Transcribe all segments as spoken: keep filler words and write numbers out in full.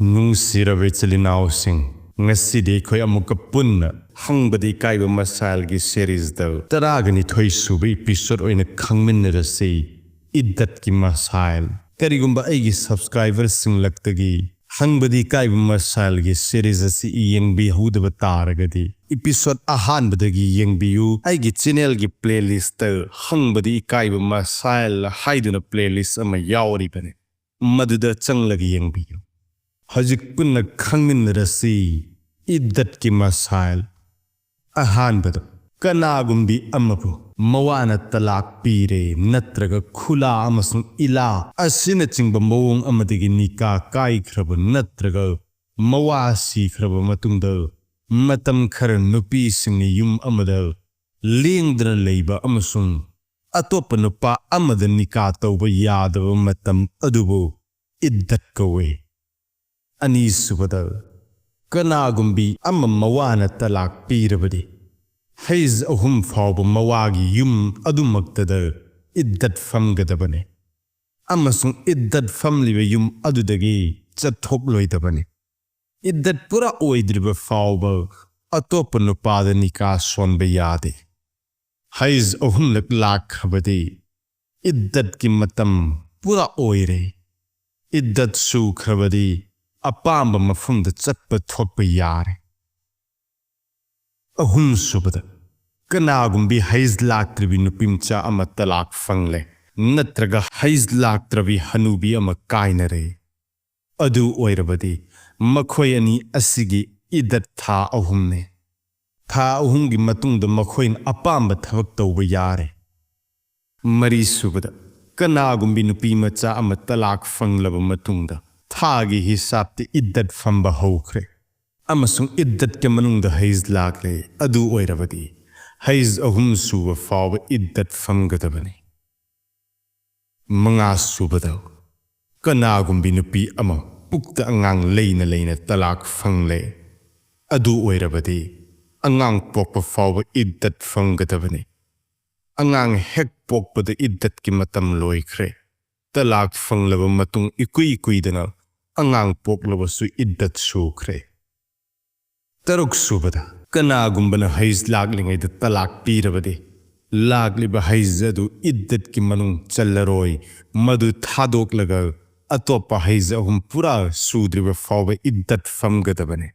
ꯅꯨꯡꯁꯤꯔꯕ ꯏꯆꯤꯜ ꯏꯅꯥꯎꯁꯤꯡ, ꯉꯁꯤꯗꯤ ꯑꯩꯈꯣꯏ ꯑꯃꯨꯛꯀ ꯄꯨꯟꯅ ꯍꯪꯕꯗ ꯏꯀꯥꯏꯕ ꯃꯁꯥꯏꯜꯒꯤ ꯁꯦꯔꯤꯁꯇ ꯇꯔꯥꯒ ꯅꯤꯊꯣꯏ ꯁꯨꯕ ꯏꯄꯤꯁꯣꯗ ꯑꯣꯏꯅ ꯈꯪꯃꯤꯟꯅꯔꯁꯤ꯫ ꯏꯗꯠꯀꯤ ꯃꯁꯥꯏꯜ꯫ ꯀꯔꯤꯒꯨꯝꯕ ꯑꯩꯒꯤ ꯁꯕꯁꯀ꯭ꯔꯥꯏꯕꯔꯁꯤꯡꯂꯛꯇꯒꯤ ꯍꯪꯕꯗ ꯏꯀꯥꯏꯕ ꯃꯁꯥꯏꯜꯒꯤ ꯁꯦꯔꯤꯁ ꯑꯁꯤ ꯌꯦꯡꯕꯤꯍꯧꯗꯕ ꯇꯥꯔꯒꯗꯤ, ꯏꯄꯤꯁꯣꯗ ꯑꯍꯥꯟꯕꯗꯒꯤ ꯌꯦꯡꯕꯤꯌꯨ꯫ ꯑꯩꯒꯤ ꯆꯦꯅꯦꯜꯒꯤ ꯄ꯭ꯂꯦꯂꯤꯁꯇ ꯍꯪꯕꯗ ꯏꯀꯥꯏꯕ ꯃꯁꯥꯏꯜ ꯍꯥꯏꯗꯨꯅ ꯄ꯭ꯂꯦꯂꯤꯁ ꯑꯃ ꯌꯥꯎꯔꯤꯕꯅꯤ, ꯃꯗꯨꯗ ꯆꯪꯂꯒ ꯌꯦꯡꯕꯤꯌꯨ꯫ ꯍꯧꯖꯤꯛ ꯄꯨꯟꯅ ꯈꯪꯃꯤꯟꯅꯔꯁꯤ꯫ ꯏꯗꯠꯀꯤ ꯃꯁꯥꯏꯜ꯫ ꯑꯍꯥꯟꯕꯗ, ꯀꯅꯥꯒꯨꯝꯕꯤ ꯑꯃꯕꯨ ꯃꯋꯥꯅ ꯇꯂꯥꯛ ꯄꯤꯔꯦ ꯅꯠꯇ꯭ꯔꯒ ꯈꯨꯂꯥ ꯑꯃꯁꯨꯡ ꯏꯂꯥ ꯑꯁꯤꯅꯆꯤꯡꯕ ꯃꯑꯣꯡ ꯑꯃꯗꯒꯤ ꯅꯤꯀꯥ ꯀꯥꯏꯈ꯭ꯔꯕ ꯅꯠꯇ꯭ꯔꯒ ꯃꯋꯥ ꯁꯤꯈ꯭ꯔꯕ ꯃꯇꯨꯡꯗ ꯃꯇꯝ ꯈꯔ ꯅꯨꯄꯤꯁꯤꯡꯅ ꯌꯨꯝ ꯑꯃꯗ ꯂꯦꯡꯗꯅ ꯂꯩꯕ ꯑꯃꯁꯨꯡ ꯑꯇꯣꯞꯄ ꯅꯨꯄꯥ ꯑꯃꯗ ꯅꯤꯀꯥ ꯇꯧꯕ ꯌꯥꯗꯕ ꯃꯇꯝ ꯑꯗꯨꯕꯨ ꯏꯗꯠ ꯀꯧꯏ꯫ ꯑꯅꯤꯁꯨꯕꯗ, ꯀꯅꯥꯒꯨꯝꯕꯤ ꯑꯃ ꯃꯋꯥꯅ ꯇꯂꯥꯛ ꯄꯤꯔꯕꯗꯤ, ꯍꯩꯖ ꯑꯍꯨꯝ ꯐꯥꯎꯕ ꯃꯋꯥꯒꯤ ꯌꯨꯝ ꯑꯗꯨꯃꯛꯇꯗ ꯏꯗꯠ ꯐꯝꯒꯗꯕꯅꯤ ꯑꯃꯁꯨꯡ ꯏꯗꯠ ꯐꯝꯂꯤꯕ ꯌꯨꯝ ꯑꯗꯨꯗꯒꯤ ꯆꯠꯊꯣꯛꯂꯣꯏꯗꯕꯅꯤ꯫ ꯏꯗꯠ ꯄꯨꯔꯥ ꯑꯣꯏꯗ꯭ꯔꯤꯕ ꯐꯥꯎꯕ ꯑꯇꯣꯞꯄ ꯅꯨꯄꯥꯗ ꯅꯤꯀꯥ ꯁꯣꯟꯕ ꯌꯥꯗꯦ꯫ ꯍꯩꯖ ꯑꯍꯨꯝꯂꯛ ꯂꯥꯛꯈ꯭ꯔꯕꯗꯤ ꯏꯗꯠꯀꯤ ꯃꯇꯝ ꯄꯨꯔꯥ ꯑꯣꯏꯔꯦ꯫ ꯏꯗꯠ ꯁꯨꯈ꯭ꯔꯕꯗꯤ ꯑꯄꯥꯝꯕ ꯃꯐꯝꯗ ꯆꯠꯄ ꯊꯣꯛꯄ ꯌꯥꯔꯦ꯫ ꯑꯍꯨꯝꯁꯨꯕꯗ, ꯀꯅꯥꯒꯨꯝꯕꯤ ꯍꯩꯖ ꯂꯥꯛꯇ꯭ꯔꯤꯕꯤ ꯅꯨꯄꯤꯃꯆꯥ ꯑꯃ ꯇꯂꯥꯛ ꯐꯪꯂꯦ ꯅꯠꯇ꯭ꯔꯒ ꯍꯩꯖ ꯂꯥꯛꯇ꯭ꯔꯕꯤ ꯍꯅꯨꯕꯤ ꯑꯃ ꯀꯥꯏꯅꯔꯦ, ꯑꯗꯨ ꯑꯣꯏꯔꯕꯗꯤ ꯃꯈꯣꯏ ꯑꯅꯤ ꯑꯁꯤꯒꯤ ꯏꯗꯠ ꯊꯥ ꯑꯍꯨꯝꯅꯤ꯫ ꯊꯥ ꯑꯍꯨꯝꯒꯤ ꯃꯇꯨꯡꯗ ꯃꯈꯣꯏꯅ ꯑꯄꯥꯝꯕ ꯊꯕꯛ ꯇꯧꯕ ꯌꯥꯔꯦ꯫ ꯃꯔꯤꯁꯨꯕꯗ, ꯀꯅꯥꯒꯨꯝꯕꯤ ꯅꯨꯄꯤ ꯃꯆꯥ ꯑꯃ ꯇꯂꯥꯛ ꯐꯪꯂꯕ ꯃꯇꯨꯡꯗ ꯊꯥꯒꯤ ꯍꯤꯁꯥꯞꯇ ꯏꯗꯠ ꯐꯝꯕ ꯍꯧꯈ꯭ꯔꯦ ꯑꯃꯁꯨꯡ ꯏꯗꯠꯀꯤ ꯃꯅꯨꯡꯗ ꯍꯩꯖ ꯂꯥꯛꯂꯦ, ꯑꯗꯨ ꯑꯣꯏꯔꯕꯗꯤ ꯍꯩꯖ ꯑꯍꯨꯝ ꯁꯨꯕ ꯐꯥꯎꯕ ꯏꯗꯠ ꯐꯝꯒꯗꯕꯅꯤ꯫ ꯃꯉꯥꯁꯨꯕꯗ, ꯀꯅꯥꯒꯨꯝꯕꯤ ꯅꯨꯄꯤ ꯑꯃ ꯄꯨꯛꯇ ꯑꯉꯥꯡ ꯂꯩꯅ ꯂꯩꯅ ꯇꯂꯥꯛ ꯐꯪꯂꯦ, ꯑꯗꯨ ꯑꯣꯏꯔꯕꯗꯤ ꯑꯉꯥꯡ ꯄꯣꯛꯄ ꯐꯥꯎꯕ ꯏꯗꯠ ꯐꯝꯒꯗꯕꯅꯤ꯫ ꯑꯉꯥꯡ ꯍꯦꯛ ꯄꯣꯛꯄꯗ ꯏꯗꯠꯀꯤ ꯃꯇꯝ ꯂꯣꯏꯈ꯭ꯔꯦ꯫ ꯇꯂꯥꯛ ꯐꯪꯂꯕ ꯃꯇꯨꯡ ꯏꯀꯨꯏ ꯀꯨꯏꯗꯅ ꯑꯉꯥꯡ ꯄꯣꯛꯂꯕꯁꯨ ꯏꯗꯠ ꯁꯨꯈ꯭ꯔꯦ꯫ ꯇꯔꯨꯛ ꯁꯨꯕꯗ, ꯀꯅꯥꯒꯨꯝꯕꯅ ꯍꯩꯖ ꯂꯥꯛꯂꯤꯉꯩꯗ ꯇꯂꯥꯛ ꯄꯤꯔꯕꯗꯤ, ꯂꯥꯛꯂꯤꯕ ꯍꯩꯖ ꯑꯗꯨ ꯏꯗꯠꯀꯤ ꯃꯅꯨꯡ ꯆꯜꯂꯔꯣꯏ, ꯃꯗꯨ ꯊꯥꯗꯣꯛꯂꯒ ꯑꯇꯣꯞꯄ ꯍꯩꯖ ꯑꯍꯨꯝ ꯄꯨꯔꯥ ꯁꯨꯗ꯭ꯔꯤꯕ ꯐꯥꯎꯕ ꯏꯗꯠ ꯐꯝꯒꯗꯕꯅꯤ꯫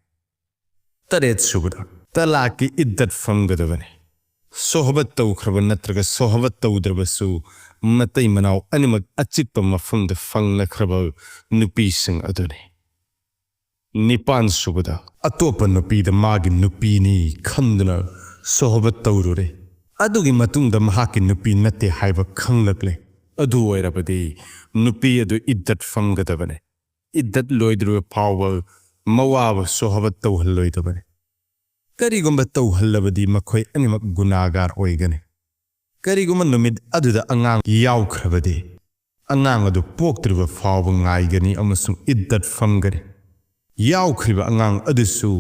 ꯇꯔꯦꯠ ꯁꯨꯕꯗ, ꯇꯂꯥꯛꯀꯤ ꯏꯗꯠ ꯐꯝꯒꯗꯕꯅꯤ꯫ ꯁꯣꯍꯕꯠ ꯇꯧꯈ꯭ꯔꯕ ꯅꯠꯇ꯭ꯔꯒ ꯁꯣꯍꯕꯠ ꯇꯧꯗ꯭ꯔꯕꯁꯨ ꯃꯇꯩ ꯃꯅꯥꯎ ꯑꯅꯤꯃꯛ ꯑꯆꯤꯛꯄ ꯃꯐꯝꯗ ꯐꯪꯅꯈ꯭ꯔꯕ ꯅꯨꯄꯤꯁꯤꯡ ꯑꯗꯨꯅꯤ꯫ ꯅꯤꯄꯥꯟ ꯁꯨꯕꯗ, ꯑꯇꯣꯞꯄ ꯅꯨꯄꯤꯗ ꯃꯥꯒꯤ ꯅꯨꯄꯤꯅꯤ ꯈꯟꯗꯨꯅ ꯁꯣꯍꯕꯠ ꯇꯧꯔꯨꯔꯦ꯫ ꯑꯗꯨꯒꯤ ꯃꯇꯨꯡꯗ ꯃꯍꯥꯛꯀꯤ ꯅꯨꯄꯤ ꯅꯠꯇꯦ ꯍꯥꯏꯕ ꯈꯪꯂꯛꯂꯦ꯫ ꯑꯗꯨ ꯑꯣꯏꯔꯕꯗꯤ ꯅꯨꯄꯤ ꯑꯗꯨ ꯏꯗꯠ ꯐꯝꯒꯗꯕꯅꯤ꯫ ꯏꯗꯠ ꯂꯣꯏꯗ꯭ꯔꯤꯕ ꯐꯥꯎꯕ ꯃꯋꯥꯕꯨ ꯁꯣꯍꯕꯠ ꯇꯧꯍꯜꯂꯣꯏꯗꯕꯅꯤ꯫ ꯀꯔꯤꯒꯨꯝꯕ ꯇꯧꯍꯜꯂꯕꯗꯤ ꯃꯈꯣꯏ ꯑꯅꯤꯃꯛ ꯒꯨꯅꯥꯒꯥꯔ ꯑꯣꯏꯒꯅꯤ꯫ ꯀꯔꯤꯒꯨꯝꯕ ꯅꯨꯃꯤꯠ ꯑꯗꯨꯗ ꯑꯉꯥꯡ ꯌꯥꯎꯈ꯭ꯔꯕꯗꯤ, ꯑꯉꯥꯡ ꯑꯗꯨ ꯄꯣꯛꯇ꯭ꯔꯤꯕ ꯐꯥꯎꯕ ꯉꯥꯏꯒꯅꯤ ꯑꯃꯁꯨꯡ ꯏꯗꯠ ꯐꯝꯒꯅꯤ꯫ ꯌꯥꯎꯈ꯭ꯔꯤꯕ ꯑꯉꯥꯡ ꯑꯗꯨꯁꯨ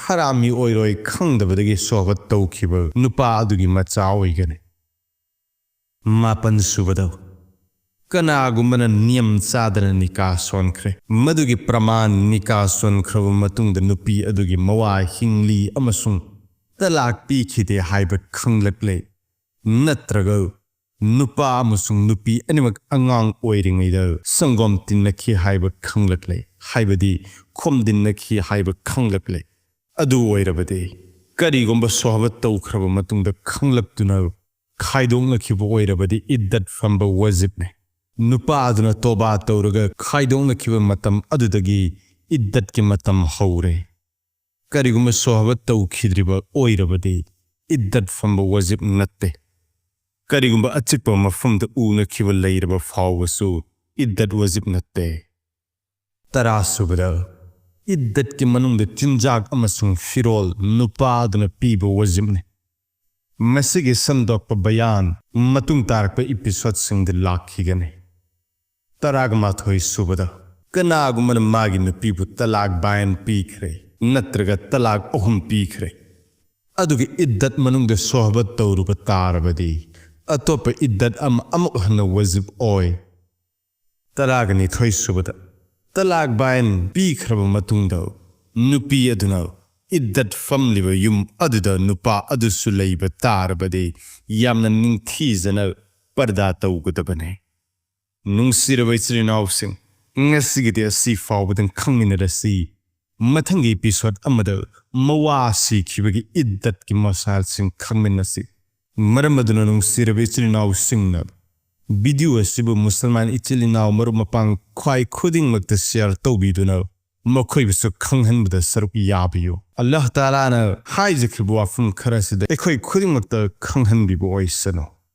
ꯍꯔꯥꯃꯤ ꯑꯣꯏꯔꯣꯏ ꯈꯪꯗꯕꯗꯒꯤ ꯁꯣꯍꯕꯠ ꯇꯧꯈꯤꯕ ꯅꯨꯄꯥ ꯑꯗꯨꯒꯤ ꯃꯆꯥ ꯑꯣꯏꯒꯅꯤ꯫ ꯃꯥꯄꯟ ꯁꯨꯕꯗ, ꯀꯅꯥꯒꯨꯝꯕꯅ ꯅꯤꯌꯝ ꯆꯥꯗꯅ ꯅꯤꯀꯥ ꯁꯣꯟꯈ꯭ꯔꯦ, ꯃꯗꯨꯒꯤ ꯄ꯭ꯔꯃꯥꯟ ꯅꯤꯀꯥ ꯁꯣꯟꯈ꯭ꯔꯕ ꯃꯇꯨꯡꯗ ꯅꯨꯄꯤ ꯑꯗꯨꯒꯤ ꯃꯋꯥ ꯍꯤꯡꯂꯤ ꯑꯃꯁꯨꯡ ꯇꯂꯥꯛ ꯄꯤꯈꯤꯗꯦ ꯍꯥꯏꯕ ꯈꯪꯂꯛꯂꯦ, ꯅꯠꯇ꯭ꯔꯒ ꯅꯨꯄꯥ ꯑꯃꯁꯨꯡ ꯅꯨꯄꯤ ꯑꯅꯤꯃꯛ ꯑꯉꯥꯡ ꯑꯣꯏꯔꯤꯉꯩꯗ ꯁꯪꯒꯣꯝ ꯇꯤꯟꯅꯈꯤ ꯍꯥꯏꯕ ꯈꯪꯂꯛꯂꯦ, ꯍꯥꯏꯕꯗꯤ ꯈꯣꯝꯖꯤꯟꯅꯈꯤ ꯍꯥꯏꯕ ꯈꯪꯂꯛꯂꯦ꯫ ꯑꯗꯨ ꯑꯣꯏꯔꯕꯗꯤ, ꯀꯔꯤꯒꯨꯝꯕ ꯁꯣꯍꯕꯠ ꯇꯧꯈ꯭ꯔꯕ ꯃꯇꯨꯡꯗ ꯈꯪꯂꯛꯇꯨꯅ ꯈꯥꯏꯗꯣꯛꯅꯈꯤꯕ ꯑꯣꯏꯔꯕꯗꯤ ꯏꯗꯠ ꯐꯝꯕ ꯋꯥꯖꯤꯕꯅꯤ꯫ ꯅꯨꯄꯥ ꯑꯗꯨꯅ ꯇꯣꯕꯥ ꯇꯧꯔꯒ ꯈꯥꯏꯗꯣꯛꯅꯈꯤꯕ ꯃꯇꯝ ꯑꯗꯨꯗꯒꯤ ꯏꯗꯠꯀꯤ ꯃꯇꯝ ꯍꯧꯔꯦ꯫ ꯀꯔꯤꯒꯨꯝꯕ ꯁꯣꯍꯕꯠ ꯇꯧꯈꯤꯗ꯭ꯔꯤꯕ ꯑꯣꯏꯔꯕꯗꯤ ꯏꯗꯠ ꯐꯝꯕ ꯋꯥꯖꯤꯕ ꯅꯠꯇꯦ꯫ ꯀꯔꯤꯒꯨꯝꯕ ꯑꯆꯤꯛꯄ ꯃꯐꯝꯗ ꯎꯅꯈꯤꯕ ꯂꯩꯔꯕ ꯐꯥꯎꯕꯁꯨ ꯏꯗꯠ ꯋꯥꯖꯤꯕ ꯅꯠꯇꯦ꯫ ꯇꯔꯥ ꯁꯨꯕꯗ, ꯏꯗꯠꯀꯤ ꯃꯅꯨꯡꯗ ꯆꯤꯟꯖꯥꯛ ꯑꯃꯁꯨꯡ ꯐꯤꯔꯣꯜ ꯅꯨꯄꯥ ꯑꯗꯨꯅ ꯄꯤꯕ ꯋꯥꯖꯤꯕꯅꯤ꯫ ꯃꯁꯤꯒꯤ ꯁꯟꯗꯣꯛꯄ ꯕꯌꯥꯟ ꯃꯇꯨꯡ ꯇꯥꯔꯛꯄ ꯏꯄꯤꯁꯣꯗꯁꯤꯡꯗ ꯂꯥꯛꯈꯤꯒꯅꯤ꯫ ꯇꯔꯥꯒ ꯃꯥꯊꯣꯏ ꯁꯨꯕꯗ, ꯀꯅꯥꯒꯨꯝꯕꯅ ꯃꯥꯒꯤ ꯅꯨꯄꯤꯕꯨ ꯇꯂꯥꯛ ꯕꯥꯏꯟ ꯄꯤꯈ꯭ꯔꯦ ꯅꯠꯇ꯭ꯔꯒ ꯇꯂꯥꯛ ꯑꯍꯨꯝ ꯄꯤꯈ꯭ꯔꯦ, ꯑꯗꯨꯒꯤ ꯏꯗꯠ ꯃꯅꯨꯡꯗ ꯁꯣꯍꯕꯠ ꯇꯧꯔꯨꯕ ꯇꯥꯔꯕꯗꯤ, ꯑꯇꯣꯞꯄ ꯏꯗꯠ ꯑꯃ ꯑꯃꯨꯛ ꯍꯟꯅ ꯋꯥꯖꯤꯕ ꯑꯣꯏ꯫ ꯇꯔꯥꯒ ꯅꯤꯊꯣꯏ ꯁꯨꯕꯗ, ꯇꯂꯥꯛ ꯕꯥꯏꯟ ꯄꯤꯈ꯭ꯔꯕ ꯃꯇꯨꯡꯗ ꯅꯨꯄꯤ ꯑꯗꯨꯅ ꯏꯗꯠ ꯐꯝꯂꯤꯕ ꯌꯨꯝ ꯑꯗꯨꯗ ꯅꯨꯄꯥ ꯑꯗꯨꯁꯨ ꯂꯩꯕ ꯇꯥꯔꯕꯗꯤ ꯌꯥꯝꯅ ꯅꯤꯡꯊꯤꯖꯅ ꯄꯔꯗꯥ ꯇꯧꯒꯗꯕꯅꯤ꯫ ꯅꯨꯡꯁꯤꯔꯕ ꯏꯆꯤꯜ ꯏꯅꯥꯎꯁꯤꯡ, ꯉꯁꯤꯒꯤꯗꯤ ꯑꯁꯤ ꯐꯥꯎꯕꯗꯪ ꯈꯪꯃꯤꯟꯅꯔꯁꯤ꯫ ꯃꯊꯪꯒꯤ episode ꯑꯃꯗ ꯃꯋꯥ ꯁꯤꯈꯤꯕꯒꯤ ꯏꯗꯠꯀꯤ ꯃꯁꯥꯏꯜꯁꯤꯡ ꯈꯪꯃꯤꯟꯅꯁꯤ꯫ ꯃꯔꯝ ꯑꯗꯨꯅ ꯅꯨꯡꯁꯤꯔꯕ ꯏꯆꯤꯜ ꯏꯅꯥꯎꯁꯤꯡꯅ video ꯑꯁꯤꯕꯨ ꯃꯨꯁꯜꯃꯥꯟ ꯏꯆꯤꯜ ꯏꯅꯥꯎ ꯃꯔꯨꯞ ꯃꯄꯥꯡ ꯈ꯭ꯋꯥꯏ ꯈꯨꯗꯤꯡꯃꯛꯇ share ꯇꯧꯕꯤꯗꯨꯅ ꯃꯈꯣꯏꯕꯨꯁꯨ ꯈꯪꯍꯟꯕꯗ ꯁꯔꯨꯛ ꯌꯥꯕꯤꯌꯨ꯫ ꯑꯜꯂꯥꯍ ꯇꯥꯂꯥꯅ ꯍꯥꯏꯖꯈꯤꯕ ꯋꯥꯐꯝ ꯈꯔꯁꯤꯗ ꯑꯩꯈꯣꯏ ꯈꯨꯗꯤꯡꯃꯛꯇ ꯈꯪꯍꯟꯕꯤꯕ ꯑꯣꯏꯁꯅꯨ꯫